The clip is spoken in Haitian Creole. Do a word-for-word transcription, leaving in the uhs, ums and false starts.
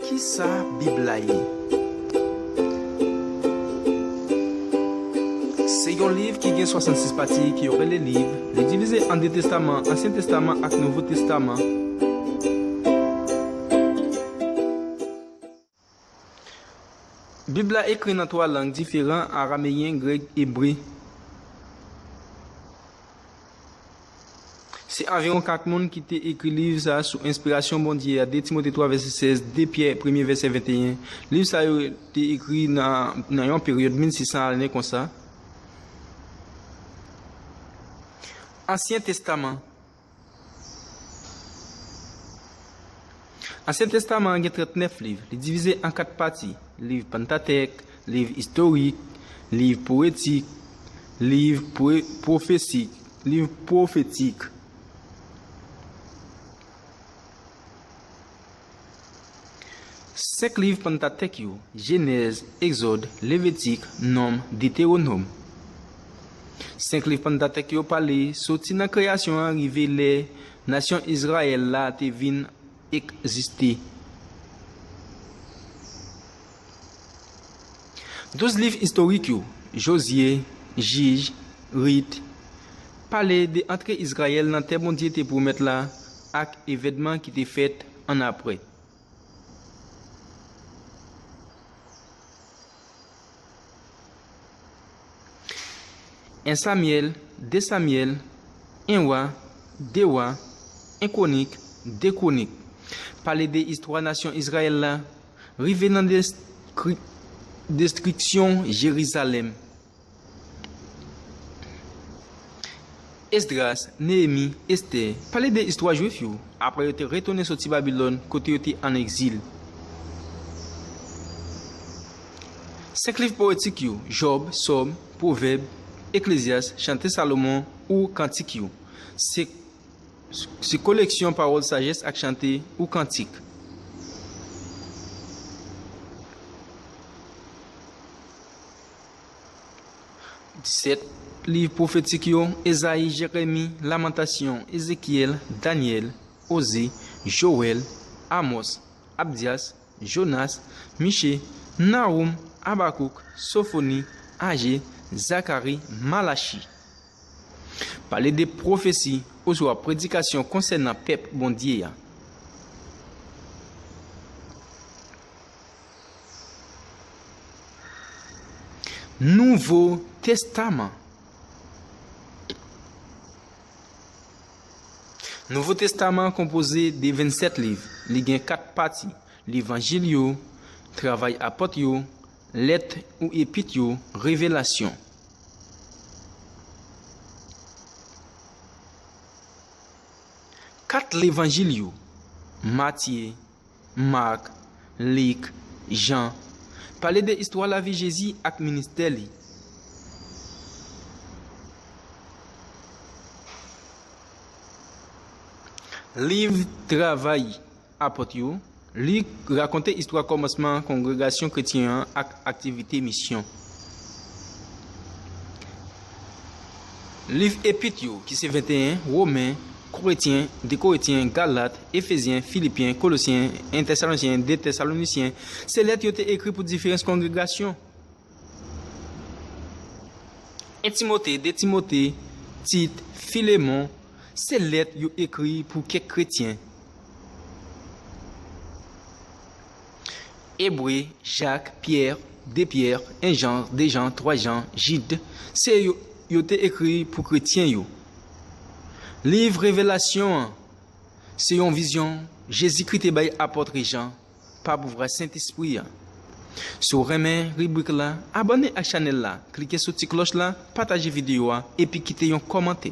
Kisa Bib la ye? Se yon liv ki gen swasannsis pati ke yo rele liv. Li divize an de testaman, Ansyen Testaman ak Nouvo Testaman. Bib la ekri nan twa lang diferan, arameyen, grèk, ebre. Se anviwon kat moun ki te ekri liv sa a sou enspirasyon Bondye a, de Timote twa vèsè sèz, de Pyè premye vèsè venteyen. Liv sa yo te ekri nan, nan yon peryòd mil sis san ane konsa. Ansyen Testaman. Ansyen Testaman an gen trannèf liv. Li divize an kat pati: liv Pantatèk, liv istorik, liv powetik, liv pwe-, pwofesik, liv pwofetik. Senk liv Pantatèk yo, Jenèz, Egzòd, Levitik, Nonm, Detewonòm. Senk liv Pantatèk yo pale soti nan kreyasyon an rive lè nasyon Izrayèl la te vin egziste. Douz liv istorik yo, Jozye, Jij, Rit, pale de antre Izrayèl nan tè Bondye te pwomèt la ak evènman ki te fèt annapre. En Samyèl, de Samyèl, en Wa, de Wa, en Kwonik, de Kwonik. Pale de istwa nasyon Izrayèl la, rive nan deskri-, destriksyon Jerizalèm. Esdras, Neyemi, Estè, pale de istwa Jwif yo, apre yo te retounen soti Babilòn, kote yo te an egzil. Senk liv powetik yo, Jòb, Sòm, Pwovèb, Eklezyas, Chante Salomon, ou Kantik yo. Se Se koleksyon pawòl sajès ak chante ou kantik. Disèt liv pwofetik yo, Ezayi, Jeremi, Lamantasyon, Ezekyèl, Danyèl, Oze, Jowèl, Amòs, Abdyas, Jonas, Miche, Nawum, Abakouk, Sofoni, Aje, Zakari, Malachi. Pale de pwofesi oswa predikasyon konsènan pèp Bondye a. Nouvo Testaman. Nouvo Testaman konpoze de vennsèt liv. Li gen kat pati: Levanjil yo, Travay Apot yo, Lèt ou Epit yo, Revelasyon. Kat Levanjil yo, Matye, Mak, Lik, Jan, pale de istwa lavi Jezi ak ministè li. Liv Travay Apot yo, li rakonte istwa kòmansman kongregasyon kretyen an ak aktivite misyon. Liv Epit yo, ki se venteyen, Women, Korentyen, de Korentyen, Galat, Efezyen, Filipyen, Kolosyen, en Tèsalonityen, de Tèsalonisyen, se lèt yo te ekri pou diferans kongregasyon. En Timote, de Timote, Tit, Filemon, se lèt yo ekri pou kèk kretyen. Ebre, Jak, Pyè, de Pyè, en Jan, de Jan, twa Jan, Jid, se yo, yo te ekri pou kretyen yo. Liv Revelasyon an, se yon vizyon Jezikri te bay apot Jan pa pouvwa Sentespri a. Si w renmen ribrik la, abòne ak chanèl la, klike sou ti klòch la, pataje videyo a, epi kite yon kòmantè.